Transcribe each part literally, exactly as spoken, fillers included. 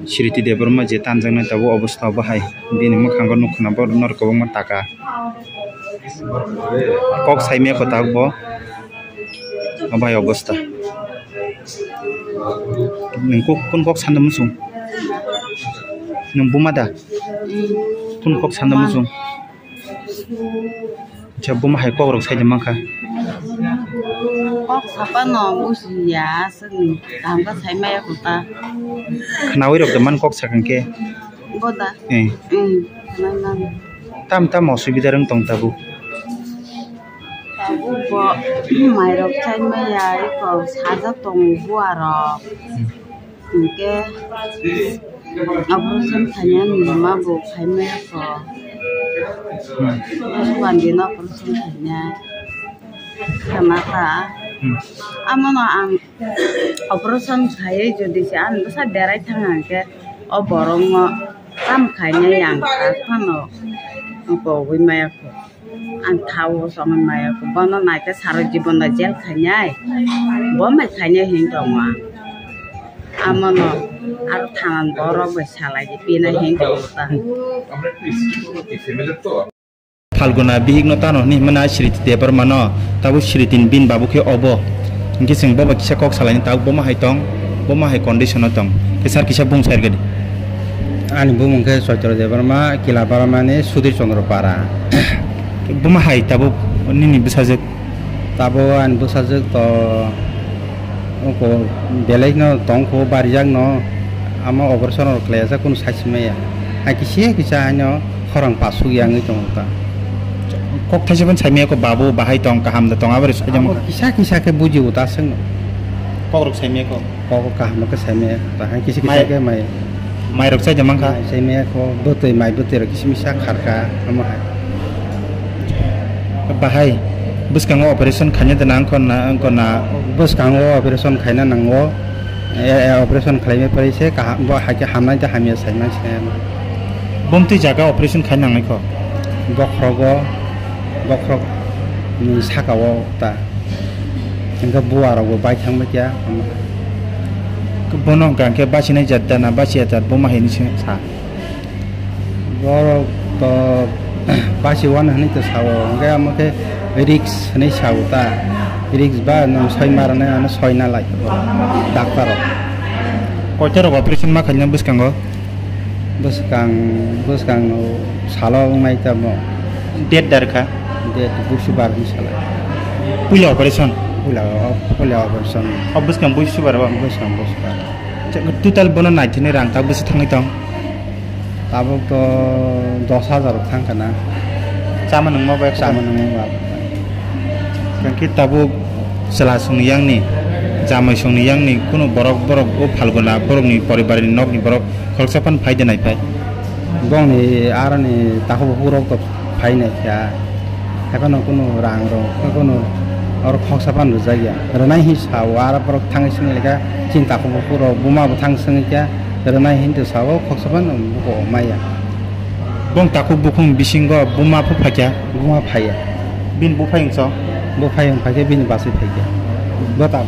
Sriti Debbarma je tanjaknai tabuk obostha bo hai, bini mwkhango nukha na bo norok kwbangma taka. Kok saimaya kwtal bo, obo hai obostha. Nwng kuk-, kun kok sanda muchung? Nwng buma da? Kun kok sanda muchung? Acha, buma hai kok rok saida mankha. Kok sapano bujiya, aswkni kaham khe saimaya kwtal. Khnaui rok da man kok sakha khe. Boda. Eh. Hmm, khwnai mano. Tam tam osubida rwng tong tabuk. Tabuk bo mairok chaimaya, eko sajak tongo buarok. Hmm. Hinkhe operation khainani ma bo khaimaya kho. Hmm. Bwswk bandino operation khainai. Khna ta. Hmm. Amono ang operation khaiwi jodi se ani bwsa berai thang hwnkhe o borokno tam khainai ang tak phano kogwi maya kho. Ang thawo songwi maya kho. Bono naikhe sara jibon da jail khainai. Bo mai khainai hin tongo ang. Amono aro thanan borok bai salai di pinai hin tongo ta. Phalguna bihikno tano hinwi himna Sriti Debbarmano, tabuk Sritini bini babu khe obo. Hinkhe chwng bobo kisa kok salaini tabuk bomo hai tong, bomo hai condition-o tong. Khe sir kisa bung sai rwgwdi. Ani bumung khe Choitro Debbarma, Kila Barmani Sudhir Chandra Para. Bomo hai tabuk nini bwsajwk? Tabuk ani bwsajwk to Oko belai no tong kho, barijak no, amo operation rok khlai jak, kunu sai si maya. Hai kisa kisa haino khorang pasuk ya wngwi tongo ta. Kok thaisa phano sai maya kho, babu bahai tong, kaham da tong, abo rw sai. Amo kisa kisa khe buji o ta swng no. Kok rok sai maya kho. Kok kaham khe sai maya ta, hai kisa kisa khe mai. Mai rok sai da mankha? Mai sai maya kho, bwtwi, mai bwtwi rok kisa misa kharkha, amo hai. Bahai, bwskango operation khaina da na, wngkha na, wngkha na? Bwskango operation khaina nango, e, e, operation khlaimai pore se kaham, bo hai khe hamnai da hamya saimai se. Bumtwi jaga operation khaina nangnai kho? Bokhrogo, bokhorok ni saka o ta. Hingke bua rok bo bai thang bai kya. Bono hingka hingke bachinai jat da na bachiya jat bo ma hinwi se sa. Borok to basi wano hinwi to sao, hingke amo khe risk hinwi sao ta. Risk ba nwng soi ma rwnai ano soi na lai bo doctor rok. Koita rok operation ma khaina bwskango? Bwskang, bwskang salo wngnai tamo. Date dar kha? Date busubar ni salo. Puila operation? Puila, puila operation. O bwskang busubar ba? Bwskang busubar. Total bono naithani rang ta bwswk thangwi tong? Tabuk to dos hajar thang kana. Chama nungma bai chama nungma bai. Kangkhe tabuk chwla songni yangni, jamai songni yangni kunu borok, borok o Phalguna borokni poribarni nokni borok khoroksa phano phai de nai phai. Bongni aroni takhuk bukhuk rok to phai nai kha. Haiphano kunu rang rok, kunu oro khoksa phano rwjak ya. Rwnai hin sao, aro borok thangwi swngwi lekha, chini takhuk bukhuk rok, buma bo thang swngwi kha, rwnai hin to sao, khoksa phano buko maya. Bong takhuk bukhung bisingo buma phu phaikha? Buma phaiya. Bini buphai wngso? Buphai wng phaikhe bini bachai phaikhe. Bwtao.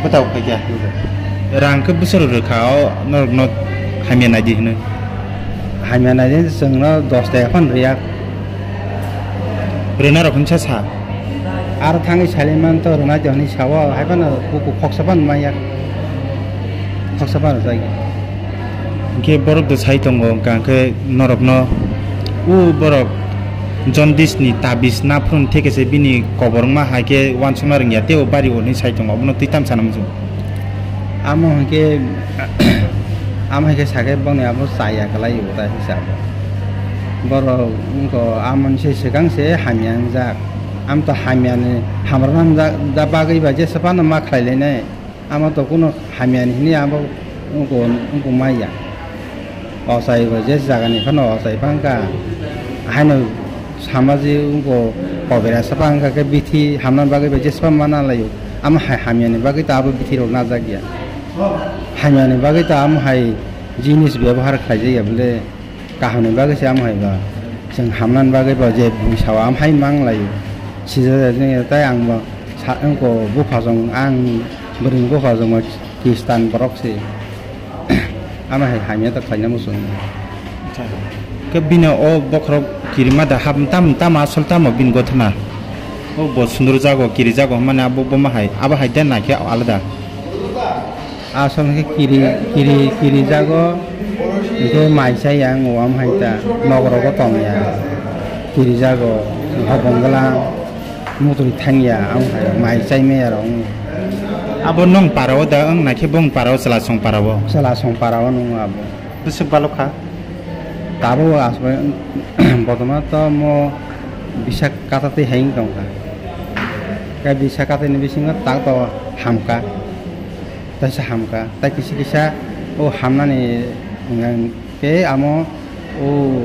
Bwtao phaikhe? Rang khe bwswk rwkha o norokno hamya naidi hwnwi? Hamya naidi chwngno dos taka phano rwya. Rwna rok hinsa sa? Aro thangwi saliman to rwnai de hwnwi sao, hai phano buku khoksa phano manya. Khoksa phano jai. Hingke borok do sai tongo, hingka khe norokno o borok jaundice ni tabis naphuruni theke se bini kobor wngma hai khe wansukna rwngya tei o bari o hinwi sai tongo, obono twi tam sana muchung. Amo hingke, amo hingke sakhe bongni abo chaya kwlai o ta hisabo. Borok wngkho amoni se swkang se hamya wngjak. Am to hamyani hamrwna wngjak, da bagwi ba jesa phano ma khlai lainai. Amo to kuno hamyani hini abo wngkho, wngkho maya. Ochai bo je jagani phano ochai phangkha. Haino samaji wngkho kobera sa phangkha khe bithi hamna bagwi ba jesa phano ma nalaio. Amo hai hamyani bagwi to abo bithi rok najak ya. Hamyani bagwi to amo hai jinis byabohar khlai jak ya bole. Kahamni bagwi se amo hai ba. Chwng hamnani bagwi bo je bui sao amo hai mang laio. Sijak ya tei ang bo sa wngkho buphajwng ang bwrwini buphajwngbo Khristan borok se. Ama hai hamya ta khlaina muchung. Acha. Ke bini o bokhorok kirima da hab tam tam asol tamo bini gothana. O bo sundur jago kiri jago mane abo bo ma hai abo hai da na khe alada. Asol khe kiri kiri kiri jago. Hingke mai chai ang o am hai ta nokrogo tong ya. Kiri jago hobong gala. Mutui thangya, ang hai mai chai maya rok. Abo nong para o da, ang naikhe bong para o, chwla song para o. Chwla song para o nung abo. Bwswk balok kha? Tabo aswk, botoma to mo bisa kata tei hai wng tong kha. Khe bisa kata ni bisingo tak to hamkha. Taisa hamkha. Tai kisa kisa o hamnani, mm, Tei amo o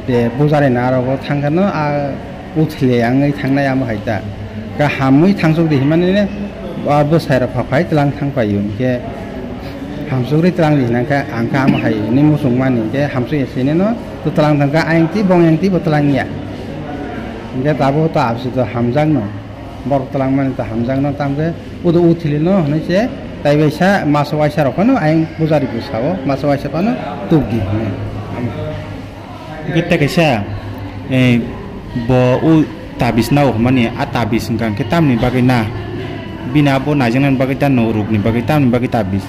de bujari na aro bo thang khe no a uthile yang oi thangnai amo hai ta. Ka hamwi thangsuk di himani ne a bwsai rok pha phai tlang thang pai yo. Hingke hamsuk ri tlang di hinang khe ang khe amo hai ni muchung mani hingke hamsuk ya sini no to tlang thang kha ayang ti bong yang ti bo tlang ya. Hingke tabuk to absi to hamjak no. Borok twlangmani ta hamjakno tamkhe udo uthilino hwnwi se tai waisa masa waisa rok phano ayang pujari bwsao masa waisa phano tubdi hwnwi. Hwnkhe tei kaisa, eh, bo o tabis nao hwnmani a tabis hwnkha hwnkhe tamni bagwi na bini abo naijaknani bagwi ta no rukni bagwi tamni bagwi tabis.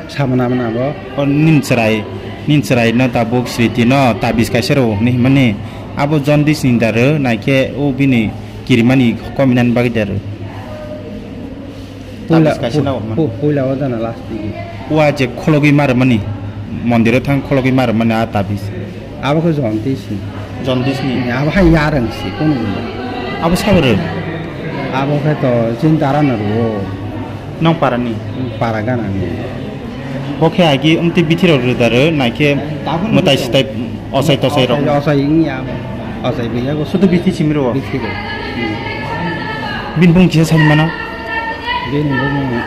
Samana mana bo. O nin chwrai, nin chwrai no tabuk sriti no tabis kaisa rw hwnwi himani abo jondis ni da rw naikhe o bini kirimani kominani bagwi da rw. Puila, Tabis kaisa pu-, na hwnmani. Pu-, puila o jana last digi. Wa je khologwi ma rwmani, mondiro thang khologwi ma rwmani a tabis. Abo khe Jontis ni. Jontis ni? Eh, abo hai yarwng si, kunu ni. Abo sabo rw? Abo khe to chini dara na rwo. Nong para ni? Para gana ni. Bo khe agi umtwi bithi rok rw da rw, nai khe mwtai sitai osai tosai rok. Osai, osai wngya abo. Osai bwya bo. Sudu bithi simi rwo? Bithi rwo. Bini bung kisa sani mano? Bini bung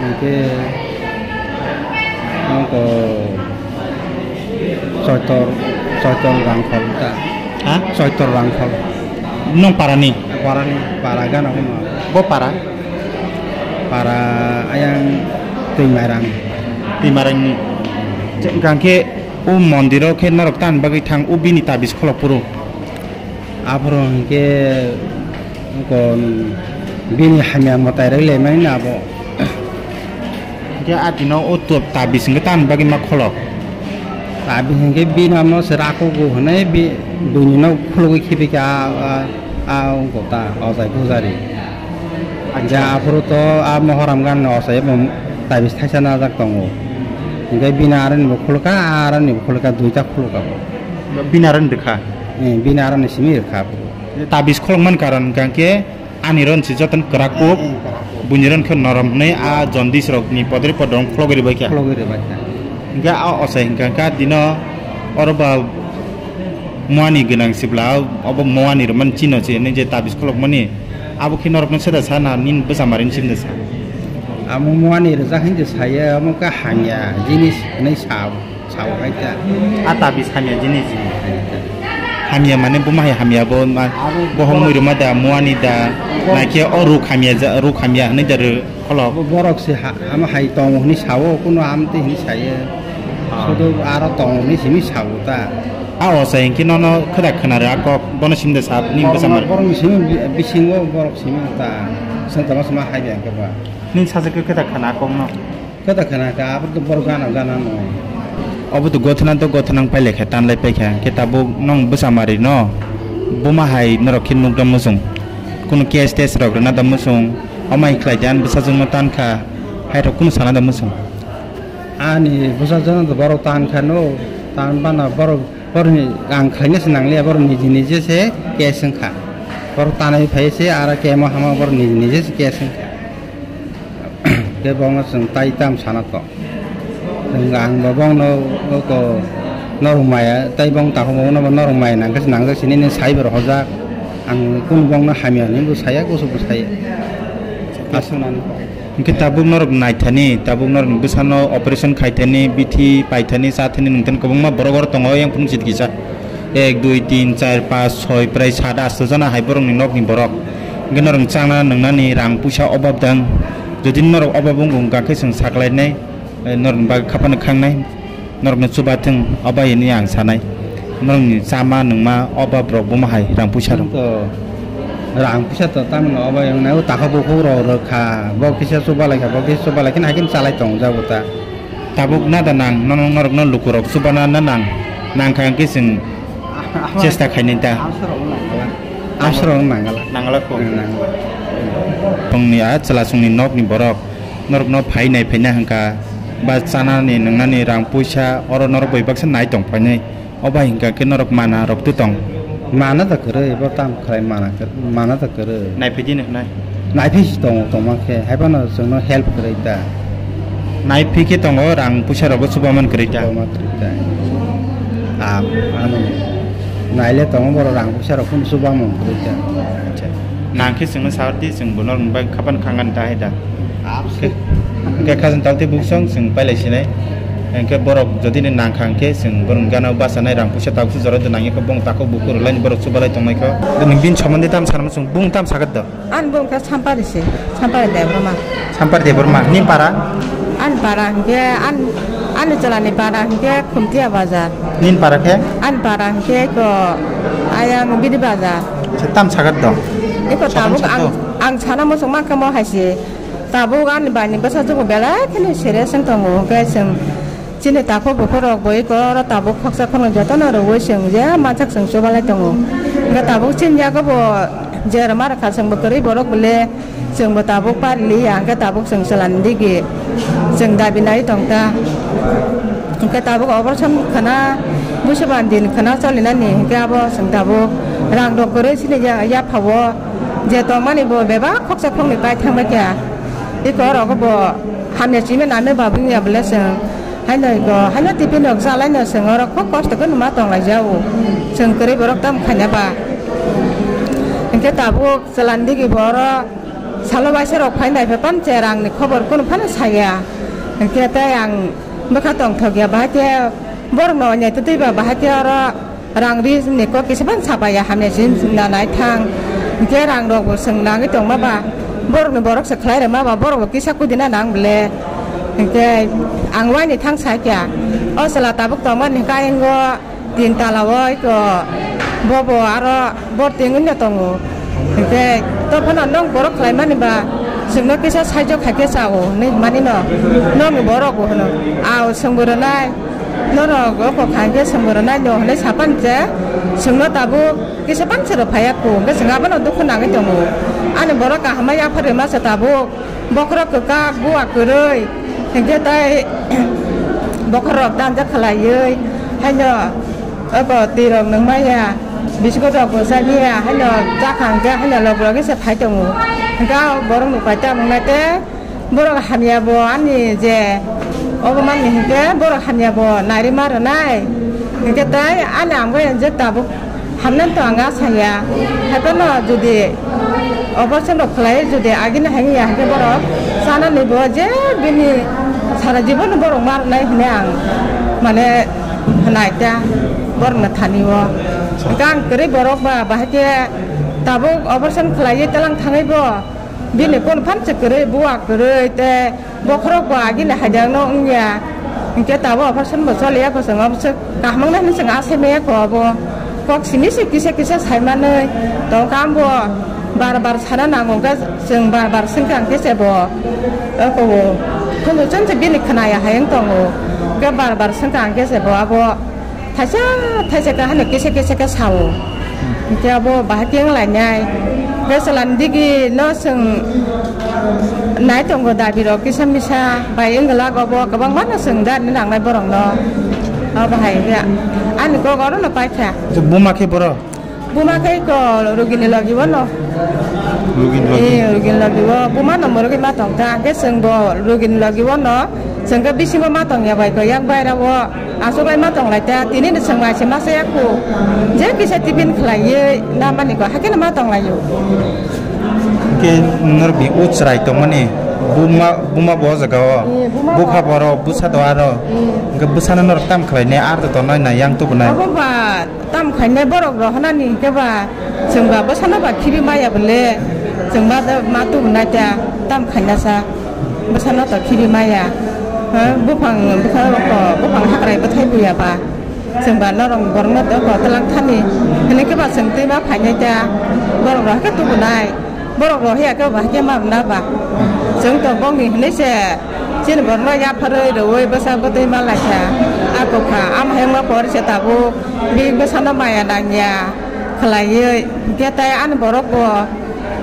hwnkhe nokho Choitor, Choitor Rangkhol ta. Ha? Choitor Rangkhol. Nong parani? Parani, para gana hwnma. Bo para? Para ayang Twimairang. Twimairang ni. Hwnkhe o mondiro khe norok tan bagwi thang o bini tabis kholok phuru. Aphuru hwnkhe kon bini hamya mwtai rok lemani na abo. Hwnkhe a dino o to tabis hwnkhe tamni bagwi ma kholok? Tabis hwnkhe bini amo se rakugo hwnwi bi-, buini no khulugwi khibikha a, a, a wngkha ta ojai pujari. Acha. Hwnkhe aphuru to a mohoram ganani ojai bo tabis thaisa najak tongo. Hwnkhe bini aroni bo khulukha, a aroni bo khulukha, duita khulukha bo. Bini aroni rwkha? Eh, bini aroni simi rwkha aphuru. Tabis kholokmani karon hwnkha khe ani ron se jotono kwrak kuk, buini ron khe norom hwnwi a jondis rokni podre podrong khologwi rwbaikha. Khologwi rwbaikha. Hwnkhe a ochai hwnkha khe dino oro ba muani gwnang sibla obo muani rwmani chino se hwnwi je tabis kholokmani abo khe norokno seda sana nini bwsa marini simda sa. Amo muani rwjak hinwi saya omo khe hamya jinis hwnwi sa. Sao hai ta. A tabis hamya jinis. Hamya mane buma hai hamya bo ma-, bohong mui rwma da, muani da, naikhe o ruk hamya ja, ruk hamya hwnwi da rw kholok. Bo-, borok se ha-, ama hai tongo hwnwi sao, kuno amtwi hwnwi sayo. Ah. Sudu aro tongo hwnwi simi sao ta. A o sai hwnkhe nono kheda khna rw a kok, bono simda sa, nini bwsa mar. Borok ni simi bi-, bisingo borok simi ta. Santa ma sama hai ya khe ba. Nini sajagwi kheda khna a kok no. Kata khana kha, abo to borok gana gana no. Obo to gothana to gothana wng pailai kha, tanlai paikha. Khe tabuk nong bwsa mari no, buma hai norok khe nukda muchung. Kuno case tes rok rwna da muchung. Omo hai khlai de, ani bwsajwk no tan kha, hai rok kuno sana da muchung. Ani bwsajwk no to borok tan kha no, tan bana borok, borok ni ang khlai na se nang liya, borok niji niji se case wng kha. Borok tanai phai se, aro kemo hama borok niji niji se case wng kha. Khe bono chwng tai tam sana to. Chwng ang bo bono oko norok maya, tai bong takhuk bono bo norok maya nang khe se nangjak sini, nini sai bo rohorjak. Ang kunu bono hamya hinwi bo saya, kusu bo saya. Aswk nani. Hwnkhe tabuk norok naithani, tabuk norok bwsano operation khaithani, bithi paithani, chathani, nwngthani kwbangma borok oro tongo, yang phunuk chit kisa. Ek, dui, tin, char, panch, soi, prai, sat, asto jona hai borokni nokni borok. Hwnkhe norok chana nwngnani rang puisa obab dang. Jodi norok obab wngkha hwnkhe chwng saklainai. Norokni bagwi khapano khangnai, norokno chubathwng, obo hwnwi ang sanai. Norokni chama nungma obo borok buma hai rang puisa rok. To rang puisa to tamni obo wngnai, o takhuk bukhuk rok rwkha, bo kisa chubalai kha, bo kisa chubalai khe, hai khe chalai tong jago ta. Tabuk nada nang, nono norokno lukurok chubana na nang, nang kha hwnkhe chwng chesta khainai ta. Absarok nangala. Absarok nangala. Nangala ko. Nangala. Tongni a chwla chwngni nokni borok norokno phai nai phaina hwnkha, ba chanani nwngnani rang puisa oro norok bai baksa nai tong phainai. O bai hwnkha khe norok mana rok tu tong. Mana da kwrwi, bo tam khlai mana kwrwi, mana da kwrwi. Nai phaidi nai. Nai phai si tongo tongma khe, hai phano chwngno help kwrwi ta. Nai phi khe tongo, rang puisa rogo chuba man kwrwi ta. Chuba man kwrwi ta. Ah, ano. Naile tongo borok rang puisa rok phano chuba man kwrwi ta. Acha. Nang khe chwngno saudi chwng bo norok bai khapan khangan ta hai da. Hwnkhe khajang talte buksong chwng pailai sinai. Hwnkhe borok jodi ni nang kha hwnkhe chwng borok gana bachanai rang puisa tabukhe jora de nangya khe bong takhuk bukhuk rwlaini borok chubalai tongnaikha. Nini bini somondi tam sanama chwng bung tam sagat do. Ani bung khe Sampari se, Sampari Debbarma. Sampari Debbarma, nini para? Ani para hwnkhe, an-, ani chwlani para hwnkhe Khumtiya bazar. Nini para khe? Ani para hwnkhe ko ayang Bidi bazar. Tam sagat do. Iko tabuk ang, ang sana muchung mankha mo hai se. Tabuk ani bai ni bwsajwk bo belai kheno serious wng tongo, hwnkhe chwng chini takhuk bukhuk rok bo eko oro tabuk khoksa khoroknwi jotono rwui chwng je mansak chwng chubalai tongo. Hwnkhe tabuk chini yago bo je rwma rwkha chwng bo kwrwi borok bole chwng bo tabuk pari liya, hwnkhe tabuk chwng chwla ni digi chwng dabi nai tong ta. Hwnkhe tabuk operation khwna buisubani din khwna cholinani, hwnkhe abo chwng tabuk rang rok kwrwi chini ya, yapha o je tongmani bo bebak khoksa khoroknwi pai thang bai kha. Eko oro bo hamya simi name babu ya bole chwng. Haino eko, haino tiffin rok chalai no chwng oro khub kosto khe numa tong lai jao. Chwng kwrwi borok tam khaina ba. Hwnkhe tabuk chwla ni digi bo oro salo baisa rok phai nai phe pan che rang ni khobor kunu phano saya. Hwnkhe tei ang bwkha tong thok ya bahai khe borok no onyai twtwi ba bahai khe oro rang ri ni kok kisa phano sapaya hamya se na nai thang. Hwnkhe rang rok bo chwng nangwi tongma ba, borok ni borok se khlai rwma ba, borok bo kisa kudina nang bole. Hwnkhe ang waini thang sai kha, o chwla tabuk tongmani hwnkhe ayang o tin tala o eko bobo aro bor tingwi no tongo. Hwnkhe to phano nwng borok khlai mani ba chwngno kisa saijo khai khe chao hinwi hwnmani no, nwng borok bo hwno, ao chwng bo rwnai. Norok o kokha hwnkhe chwng bo rwnai no hinwi sapan je chwngno tabuk kisa panse rw phaiya kho, hwnkhe chwng abono dukhu nangwi tongo. Ani borok kaham ma yapharwi masa tabuk, bokhorok kwkak, buwa kwrwi, hwnkhe tei bokhorok danja khlaiwi, haino oko twi rok nung maya, biscuit rok bo cha maya, haino chakha hwnkhe haino lok logisa phai tongo. Hwnkhe borok nukphai tabuk nai tei borok hamya bo ani je obo mani hwnkhe borok hamya bo nairima rwnai. Hwnkhe tei ani amgo enjek tabuk hamnani to ang asaya. Haiphano jodi operation rok khlai jodi agini hai ya hwnkhe borok chanani bo je bini sara jibon borok ma rwnai hwnwi ang mane hwnai ta borokno thani o. Hwnkhe ang kwrwi borok ba bahai khe tabuk operation khlaiwi tlang thangwi bo. Bini kunu phan se kwrwi, buwa kwrwi, tei bokhorok bo agini haidang no wngya. Hinkhe tabuk operation bo choliya kho, chwng obo se kaham wngnai hinwi chwng asai maya kho abo. Kok simi se kisa kisa sai manwi tongkha, ambo bar bar sana nango, hwnkhe chwng bar bar swngkha, hinkhe se bo oko phunukchung se bini khwnaya hai wng tongo. Hinkhe bar bar swngkha, hinkhe se bo abo thaisa thaisa khe hano kisa kisa khe sao. Hinkhe abo bahai khe wng lainai. Khe chwla ni digi no chwng nai tongo, dabi rok kisa misa bai wng glak, obo kwbangma no chwng gari nangnai borok no. Obo hai khe ani kok oro no paikha. Buma khe borok? Buma khe ko rugini logi o no. Rugini logi? Eh, rugini logi o. Buma no mwrwgwi ma tongkha. Hinkhe chwng bo rugini logi o no. Chwng khe bisingo ma tongya bai kho, yak baira o. Aswk bai ma tong lai ta, tini ni chwng bai se ma chaya kho. Je kisa tiffin khlaiwi na mani kho, hakhe no ma tong lai o. Hinkhe norok ni o chwrai tongmani buma, buma bo o jaga o. Eh, buma bo. Bupha borok, bwsa do aro. Eh. Hinkhe bwsano norok tam khlai ne, ar to tongnai na yang tubunai. Abo ba tam khainai borok rohornani hinkhe ba chwng ba bwsano ba khibi maya bole. Chwng ba da ma tubunai ta tam khaina sa. Bwsano to khibi maya. Ha, buphang, buphang rok, buphang hakrai bwthai buya ba. Chwng ba norok borokno tei ko twlang thani. Hwnwi khe ba chwng twi ma phainai ta. Borok rok khe tubunai. Borok rok hiya khe ba khe ma rwna ba. Chwng to bongni hwnwi se. Chini borokno yapharwi rwui bwsa bwtwi ma lai kha. A kwkha, ama hengma pori se tabuk. Bini bwsano maya nangya khlaiwi. Hwnkhe tai ani borok bo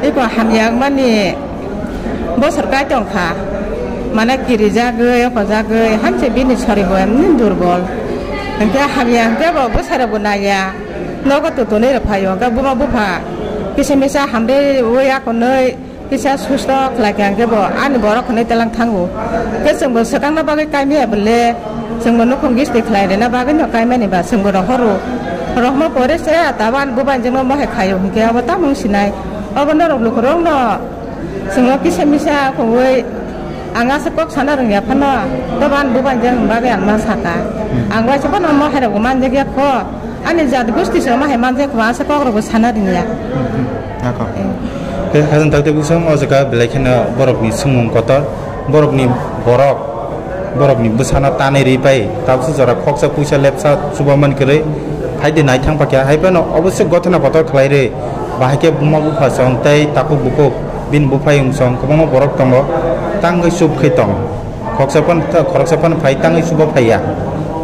iko hamya wngmani. Bosor kai tong kha, mane kirijagwi, okojagwi, hamse bini sori bo emni durbol. Hwnkhe hamya hwnkhe bo bwsarok bo naiya, nogo tutunwi rw phaio, hwnkhe buma bupha kisa misa hamrwi ui akonwi kisa susto khlai kha, hwnkhe bo ani borok hwnwi telang thango. Hwnkhe chwngbo swkangna bagwi kaimaya bwle, chwngbo nukhung gisti khlai rwna bagwino kaimani ba chwngbo rohoro. Rohma pore se tabuk ani bubainjwkno mohai khaio, hwnkhe abo tamo wng sinai. Obo norok lukurokno Chwngno kisa misa kongwi ang aswk kok sana rwngya phano, tobo ani bubainjak ni bagwi ang ma saka. Ang waisa phano mohai rokbo manjakya kho, ani jat gosti se mohai manjakya kho, aswk kok rokbo sana rwngya. Ako. Eh. Tei khajang takte busong o jaga belai kheno borokni swngmung kotor, borokni borok. Borokni bwsano tanwi rwi pai, tabuksa jora khoksa puisa lepsa chubaman kwrwi phaidi naithang pakya, hai phano obosi gothona kotor khlai rwi, bahai khe buma bupha song tei takhuk bukhuk bini buphai wng song kwbangma borok tongo, tangwi chup khe tong. Khoksa phano, khoroksa phano phai tangwi chuba phaiya,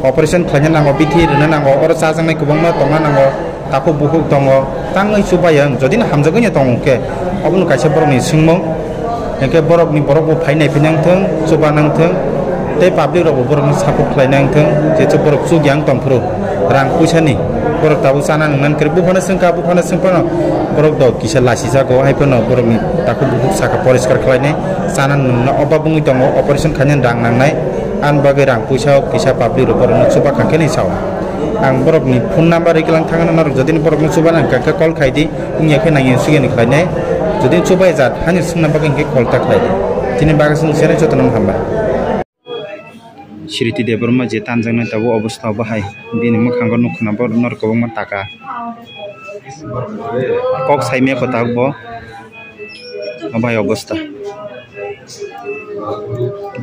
operation khlaina nango, bithi rwna nango, oro chajaknai kwbangma tongna nango. Takhuk bukhuk tongo, tangwi chubaiya, jodi no hamjagwi no tongo khe, obono kaisa borokni swngmung, hinkhe borokni, borok bo phai naiphai nang thung, chuba nang thung, tei public rok bo borokno support khlai nang thung, je borok chukya wng tong phuru, rang puisa ni, borok tabuk chana nung nang kwrwi, buphano swngkha, buphano swng phano, borok do kisa lasi jago, hai phano borokni takhuk bukhuk saka poriskar khlainai, chana nung nang obak wngwi tongo, operation khainani rang nangnai, ani bagwi rang puisa o kisa public rok borokno chuba kha khe ni sao. Ang borokni phone number riklang thangna norok, jodi ni borokno chuba nang kha khe call khai di, wngya khe nang yang sugya ni khlainai, jodi ni chuba ya jat hani swngna bagwi hwnkhe call ta khlai di. Tini bagwi swng sene jotono hambai. Sriti Debbarma je tanjaknai tabuk obostha bahai, bini mwkhango nukha na borok norok kwbangma taka. Kok saimaya kwtal bo. Obai obostha.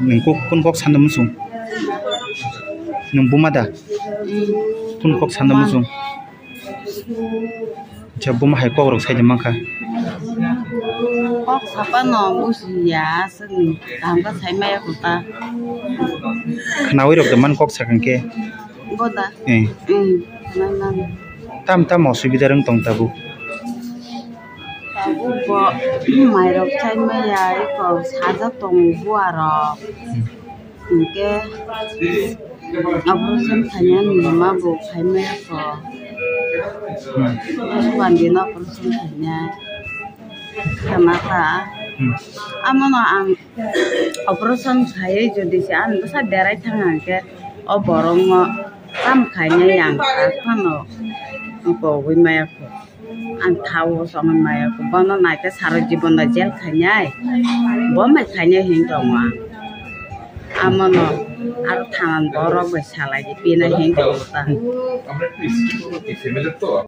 Nwng kuk-, kun kok sanda muchung? Nwng buma da? Kun kok sanda muchung? Acha, buma hai kok rok saida mankha. Kok sapa no bujiya, aswkni kaham khe saimaya kota. Khnawi rok da man kok sakang khe. Boda. Eh. Hmm, khwnai nang. Tam tam osubida rwng tong tabuk. Tabuk bo mairok chai maya, eko sajak tongo buarok. Hmm. Hinkhe operation khaina nima bo khai maya kho. Hmm. Bandi no operation khaina. Khna kha. Hmm. Amo no ang Operation khlaiwi jodi se ani bwsa derai thang hwnkhe, o borokno tam khainai ang tak phano kogwi maya kho. Ang thaio songwi maya kho. Bono naikhe sara jibon da jail khainai. Bo mai khainai hin tongo ang. Amono aro thanan borok bai salai di pinai hin tongo ta.